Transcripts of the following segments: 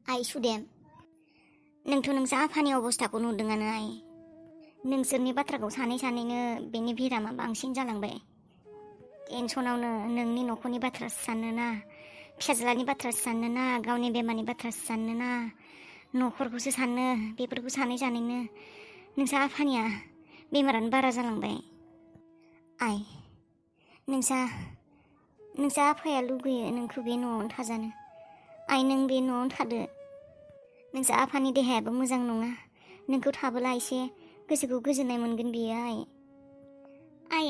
आइ सुदेम, नोंथ' नोंसा आफानि अबस्थाखौ नुदोंआनो आइ। नोंसोरनि बाथ्राखौ सानै सानैनो बेनि भिरामा बांसिन जालांबाय। टेनसनावनो नोंनि न'खरनि बाथ्रासो सानोना, फिसाज्लानि बाथ्रासो सानोना, गावनि बेमारनि बाथ्रासो सानोना, न'खरखौसो सानो। बेफोरखौ सानै सानैनो नोंसा आफानिया बेमारानो बारा जालांबाय। आइ, नोंसा आफाया लुगैयो नोंखौ बे न'आवनो थाजानो। आइ, नों बे न'आवनो थादो। नोंसा आफानि देहायाबो मोजां नङा। नोंखौ थाबोला एसे गोसोखौ गोजोननाय मोनगोन बियो आइ। आइ,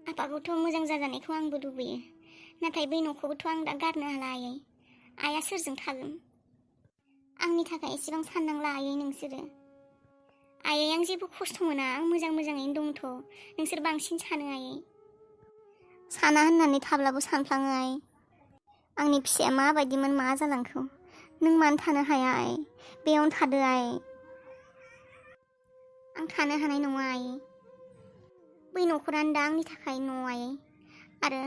आफाखौथ' मोजां जाजानायखौ आंबो लुबैयो। नाथाय बै न'खौबोथ' आं दा गारनो हाला आयै। आइया सोरजों थागोन? आंनि थाखाय एसेबां साननांला आयै नोंसोरो। आयै, आं जेबो खस्थ' मोना। आं मोजाङैनो दंथ'। नोंसोर बांसिन सानो आयै। साना होननानै थाब्लाबो सानफ्लाङो आइ। आंनि फिसाया माबायदिमोन, मा जालांखो? नों मानो थानो हाया आइ? बेयावनो थादो आइ। आं थानो हानाय नङा आइ। बै न'खरानो दा आंनि थाखाय न' आइ। आरो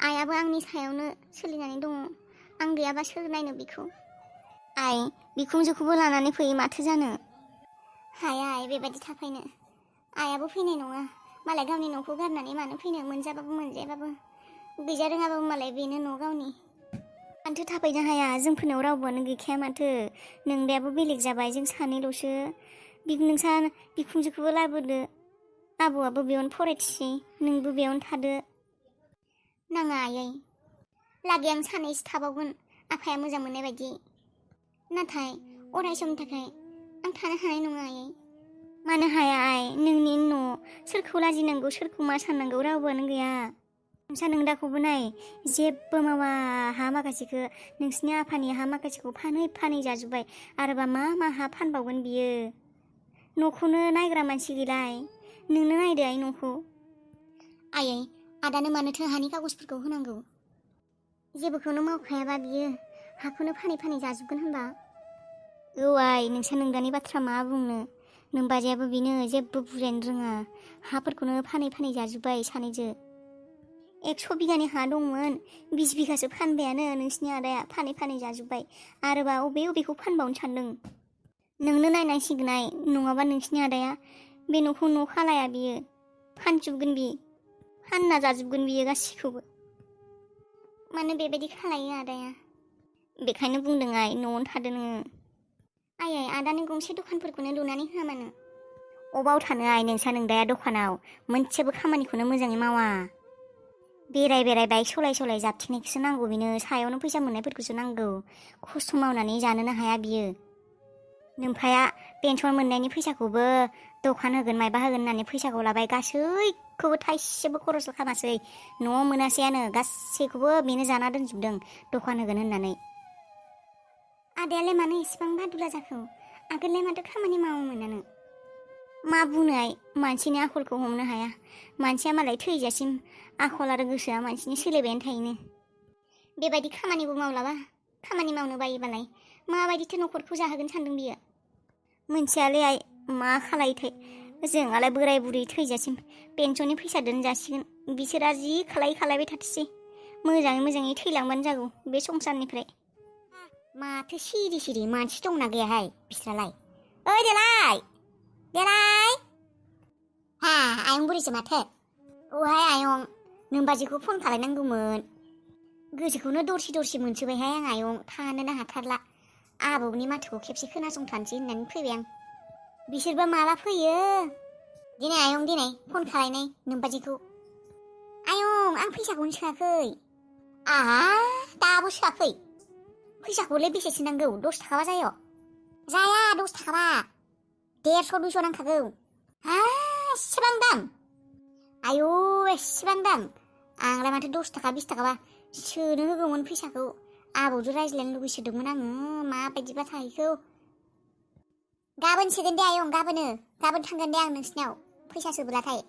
आइयाबो आंनि सायावनो सोलिनानै दङ। आं गैयाबा सोर नायनो बिखौ? आइ, बिखुनजोखौबो लानानै फैयो माथो जानो? हाया आइ, बेबायदि थाफैनो। आइयाबो फैनाय नङा। मालाय गावनि न'खौ गारनानै मानो फैनो? मोनजाबाबो मोनजायाबाबो, गैजा रोङाबाबो मालाय बेनो न' गावनि। मानोथो थाफैनो हाया? जोंफोरनाव रावबोआनो गैखाया माथो। नोंदायाबो बेलेग जाबाय, जों सानैल'सो। नोंसा बिखुनजोखौबो लाबोदो। आबौआबो बेयावनो फरायथिसै, नोंबो बेयावनो थादो। नाङा आयै, लागै आं सानैसो थाबावगोन आफाया मोजां मोननाय बायदि। नाथाय अराय समनि थाखाय आं थानो हानाय नङा आयै। मानो हाया आइ? नोंनि न', सोरखौ लाजिनांगौ, सोरखौ मा साननांगौ रावबोआनो गैया। नोंसा नोंदाखौबो नाय, जेबो मावा। हा माखासेखौ, नोंसिनि आफानि हा माखासेखौ फानै जाजोब्बाय। आरोबा मा हा फानबावगोन बियो? न'खौनो नायग्रा मानसि गैलाय। नोंनो नायदो आइ न'खौ। आयै, आदानो मानोथो हानि कागजफोरखौ होनांगौ? जेबोखौनो मावखायाबा बियो हाखौनो फानै जाजोबगोन होनबा? औ आइ, नोंसा नोंदानि बाथ्रा मा बुंनो। नोंबाजैयाबो बेनो, जेबो बुजायनो रोङा। हाफोरखौनो फानै जाजोब्बाय सानैजो। 100 बिगानि हा दंमोन, 20 बिगासो फानबायानो नोंसिनि आदाया फानै जाजोब्बाय। आरोबा अबेखौ फानबावनो सानदों? नोंनो नायनांसिगोन आइ, नङाबा नोंसिनि आदाया बे न'खौ न' खालाया बियो। फानजोबगोन बियो, फानना जाजोबगोन बियो गासिखौबो। मानो बेबायदि खालायो आदाया? बेखायनो बुंदों आइ, न'आवनो थादो नोङो। आइ, आदानि गंसे दखानफोरखौनो लुनानै होआ मानो? अबाव थानो आइ, नोंसा नोंदाया दखानाव मोनसेबो खामानिखौनो मोजाङै मावा। बेराय बाइक सलाय जाबथिंनायखौसो नांगौ बिनो। सायावनो फैसा मोननायफोरखौसो नांगौ। खस्थ' मावनानै जानोनो हाया बियो। नोमफाया पेन्सन मोननायनि फैसाखौबो दखान होगोन मायबा होगोन होननानै फैसाखौ लाबाय। गासैखौबो थाइसेबो खरस खालामासै। न'आव मोनासैयानो, गासैखौबो बेनो जाना दोनजोबदों दखान होगोन होननानै। आदायालाय मानो इसेबां बादुला जाखो? आगोललाय माथो खामानि मावोमोनानो। मा बुंनो आइ, मानसिनि आखलखौ हमनो हाया। मानसिया मालाय थैजासिम आखल आरो गोसोआ मानसिनि सोलायबायानो थायोनो। बेबायदि खामानिबो मावलाबा, खामानि मावनो बायोबालाय माबायदिथो न'खरखौ जाहोगोन सानदों बियो? मोनथियालै आइ, मा खालायोथाय। जोंहालाय बोराय बुरै थैजासिम पेन्सननि फैसा दोनजासिगोन। बिसोरा जि खालायबाय थाथोंसै। मोजाङै थैलांबानो जागौ बे संसारनिफ्राय। माथो सिरि मानसि दंना गैयाहाय बिस्रालाय? ओइ देलाय हा, आयं बुरैसो माथो। औहाय आयं, नोमबाजैखौ फन खालायनांगौमोन। गोसोखौनो दरसि मोनसोबायहाय आं आयं, थानोनो हाथारला। आबौनि माथोखौ खेबसे खोनासंथारनोसै होननानै फैबाय आं। बिसोरबा माला फैयो? दिनै आयं, दिनै फन खालायनाय नोमबाजैखौ। आयं, आं फैसाखौनो सोआखै। दाबो सोआखै? फैसाखौलाय बेसेसो नांगौ? 10 थाखाबा जायो? जाया 10 थाखाबा, 150-200 नांखागौ। हा, एसेबां दाम? आयौ, एसेबां दाम? आंलाय माथो 10 थाखा 20 थाखाबा सोनो होगौमोन फैसाखौ। आबौजों रायज्लायनो लुगैसोदोंमोन आङो, माबायदिबा थाहैखौ। गाबोन सोगोन दे आयं, गाबोन थांगोन दे आं नोंसिनाव फैसा सोब्लाथाय।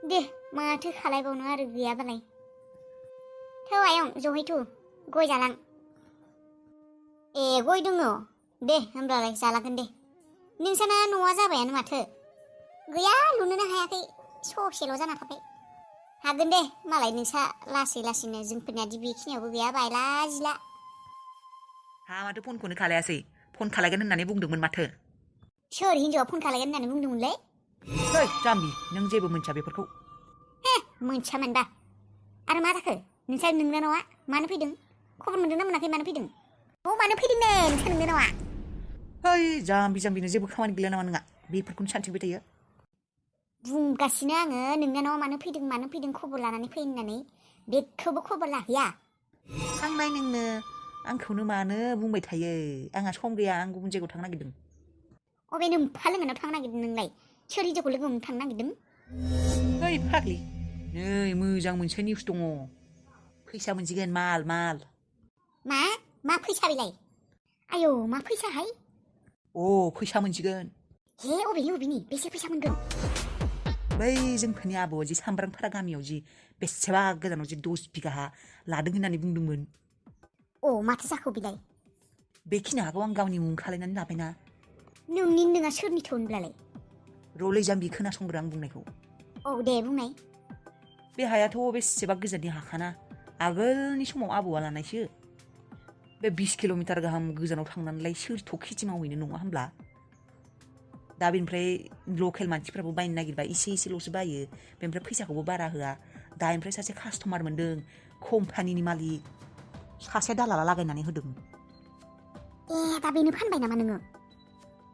दे, माथो खालायबावनो आरो गैयाबालाय। थौ आयं, जहैथु गय जालां। ए, गय दङ? दे होमब्लालाय जालागोन दे। नोंसाना न'आ जाबायानो माथो। गैया, लुनोनो हायाखै, ससेल' जाना थाबाय। हागोन दे, मालाय नोंसा लासैनो, जोंफोरनियादि बेखिनियावबो गैया, बायला जिला। माथो फनखौनो खालायासै फन खालायगोन होननानै बुंदोंमोन माथो सोर हिन्जावा फन खालायगोन होननानै बुंदोंमोनलै है जाम्बि नों जेबो मोनथिया बेफोरखौ मोनथियामोनबा आरो मा जाखो नोंस्रा नोंनानावा मानो फैदों खबर मोनदोंना मोनाखै मानो फैदों मानो फैदों नो नोंस्रा नोंनानावा है जाम्बिनो जेबो खामानि गैला नामा नोंहा बेफोरखौनो सानथिबाय थायो बुंगासिनो आङो नोंनानावा मानो फैदों खबर लानानै फै होननानै बेखौबो खबर लाहैया थांनाय नोंनो आंखौनो मानो बुंबाय थायो आंहा सम गैया आं गुबुन जायगायाव थांनो नागिरदों अबे नोम्फा लोंनाव थांनो नागिरदों नोंलाय सोर हिन्जावखौ लोगो हमनो थांनो नागिरदों है फाग्लि नै मोजां मोनसे निउस दङ फैसा मोनसिगोन माल मा फैसा बेलाय आयौ मा फैसाहाय फैसा मोनसिगोन हे अबेनि बेसे फैसा मोनगोन बै जोंफोरनि आबौआ जि सामब्रामफारा गामियाव जि बेसेबा गोजानाव जि 10 बिघा हा लादों होननानै बुंदोंमोन माथो जाखो बेलाय बेखिनि हाखौ आं गावनि मुं खालायनानै लाबायना नोंनि नोङा सोरनिथो होनब्लालाय रलै जाम्बि खोनासंग्रो आं बुंनायखौ दे बुंनाय बे हायाथ' बेसेबा गोजाननि हाखाना आगोलनि समाव आबौआ लानायसो बे 20 किल'मिटार गाहाम गोजानाव थांनानैलाय सोरथ' खेथि मावहैनो नङा होमब्ला दा बेनिफ्राय लकेल मानसिफ्राबो बायनो नागिरबा एसेल'सो बायो बेनिफ्राय फैसाखौबो बारा होआ दा ओमफ्राय सासे कास्टमार मोनदों कम्पानिनि मालिक सासे दालाला लागायनानै होदों दा बेनो फानबाय नामा नोङो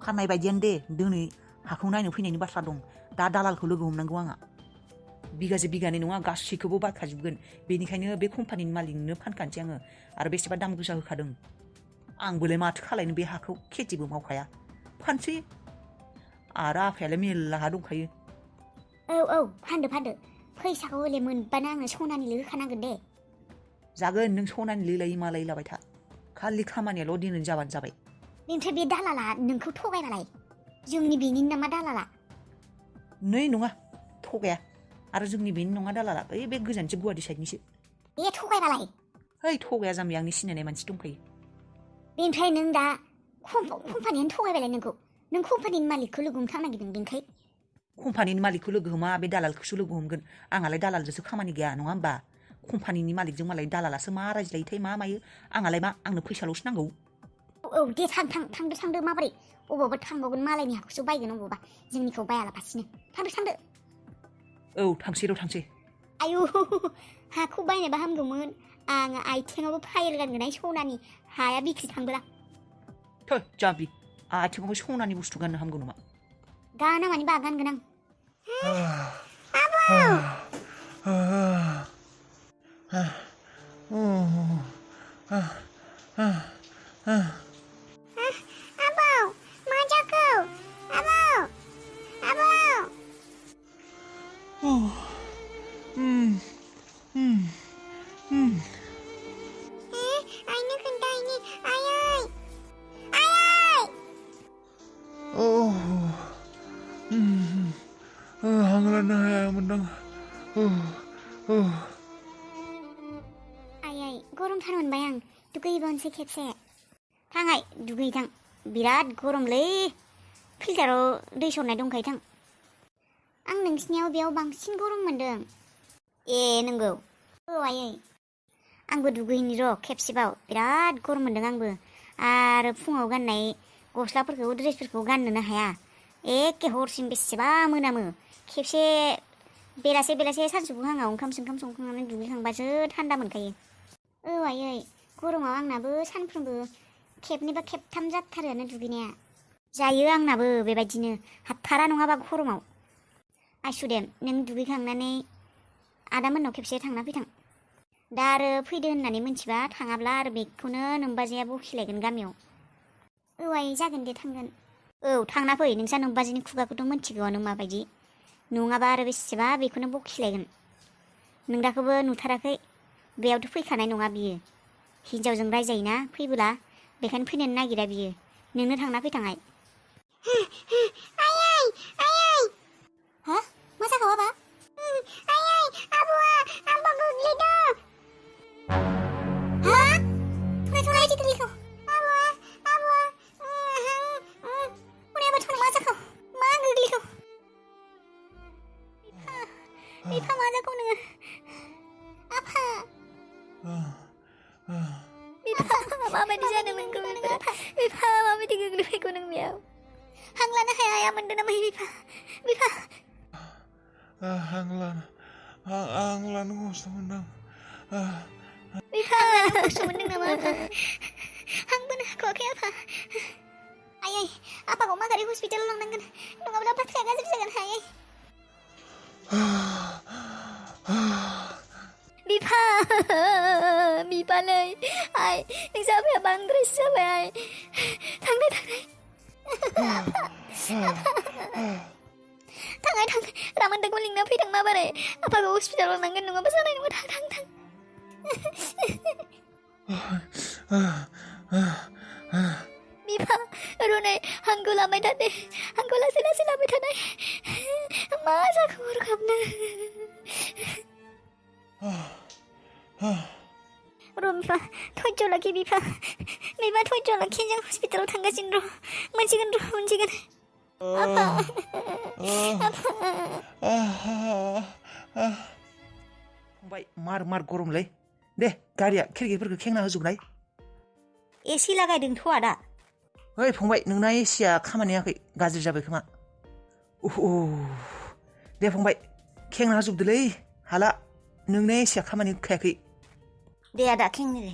फाननाय बायदियानो दे दिनै हाखौ नायनो फैनायनि बाथ्रा दं दा दालालखौ लोगो हमनांगौ आंहा बिगासे बिगानै नङा गासैखौबो बायखाजोबगोन बेनिखायनो बे कम्पानिनि मालिकनो फानखानोसै आङो आरो बेसेबा दाम गोसा होखादों आंबोलाय माथो खालायनो बे हाखौ खेथिबो मावखाया फानसै आरो आफायालाय मेल्ला हा दंखायो फानदो फैसाखौ हले मोनबानो आङो सनानिल होखानांगोन दे जागोन नों सनानि लायै मालाय लाबाय था खालि खामानियाल' दिनै जाबानो जाबाय बेनिफ्राय बे दालाला नोंखौ थगायबालाय जोंनि बेनि नामा दालाला नै नङा थगाया आरो जोंनि बेनि नङा दालाला बे गोजानसो गुवाहाटि साइडनिसो थगायबालाय थगाया जाम्बि आंनि सिनायनाय मानसि दंखायो बेनिफ्राय नों दा कम्पानियानो थगायबालाय नों कम्पानिनि मालिकखौ लोगो हमनो थांनो नागिरदों बेनिखाय कम्पानिनि मालिकखौ लोगो हमा बे दालालखौसो लोगो हमगोन आंहालाय दालालजोंसो खामानि गैया नङा होमबा कम्पानिनि मालिकजों मालाय दालालासो मा रायज्लायोथाय मा मायो आंहालाय मा आंनो फैसाल'सो नांगौ दे थांदो माबोरै अबावबा थांबावगोन मालायनि हाखौसो बायगोन अबावबा जोंनिखौ बायालाबासिनो थांदो थांसै आयु हाखौ बायनोबा हामगौमोन आङो आथिङावबो फायेल गानगोन सनानि हाया बिक्रि थांबोला जाम्बि आथिङावबो सनानि बुस्थु गाननो हामगौ नामा गाना मानि बा गानगोन गरमथार मोनबाय आं दुगैबावनोसै खेबसे थांहाय दुगैथां बिराद गरमलै फिल्टाराव दै सरनाय दंखायो थां आं नोंसिनियाव बेयाव बांसिन गरम मोनदों नंगौ आयै आंबो दुगैनि र' खेबसेबाव बिराद गरम मोनदों आंबो आरो फुङाव गाननाय गस्लाफोरखौ ड्रेसफोरखौ गाननोनो हाया एखे हरसिम बेसेबा मोनामो खेबसे बेलासे सानजौफुहाङाव ओंखाम संखांनानै दुगैखांबासो थान्दा मोनखायो आयै गरमाव आंनाबो सानफ्रोमबो खेबनैबा खेबथाम जाथारोआनो दुगैनाया जायो आंनाबो बेबायदिनो हाबथारा नङाबा गरमाव आइसुदेम नों दुगैखांनानै आदामोननाव खेबसे थांना फैथां दा आरो फैदो होननानै मिथिबा थाङाब्ला आरो बेखौनो नोमबाजैया बखिलायगोन गामियाव आयै जागोन दे थांगोन थांना फै नोंसा नोमबाजैनि खुगाखौथ' मिथिगौआनो माबायदि नङाबा आरो बेसेबा बेखौनो बखिलायगोन नोंदाखौबो नुथाराखै बेयावथ' फैखानाय नङा बियो हिन्जावजों रायजायोना फैबोला बेखायनो फैनो नागिरा बियो नोंनो थांना फैथांहाय मा जाखो बाबा माबायदि जादोंमोन बिफा माबायदि गोग्लैबायगौ नों बेयाव हां लानो हाया मोनदों नामा बिफा हां लानो खस्थ' मोनदों बिफा खस्थ' मोनदों नामा हां बोनो हाख'वाखै आफा आयै आफाखौ माघारि हस्पिटालाव लांनांगोन नङाब्ला बाथ्राया गाज्रि जागोन आयै बिफालै आइ नोंसा आफाया बांद्रायसो जाबाय आइ थांनाय रामोनदाखौ लिंना फैदों माबारै आफाखौ हस्पिटालाव लांनांगोन नङाबा जानाय नङा थां बिफा रुनै हांखौ लाबाय थादे हांखौ लासै लाबाय थानाय मा जाखो हरखाबनो बिफा धैर्य लाखि बिफा धैर्य लाखि जों हस्पिटालाव थांगासिनो मोनसिगोन आफा फंबाय मार गरमलै दे गारिया खिरखिफोरखौ खेंना होजोबनाय एसि लागायदोंथ' आदा ओइ फंबाय नोंना एसिया खामानि होआखै गाज्रि जाबाय खोमा दे फंबाय खेंना होजोबदोलै हाला नोंना एसिया खामानि होखायाखै दे आदा खेंनि दे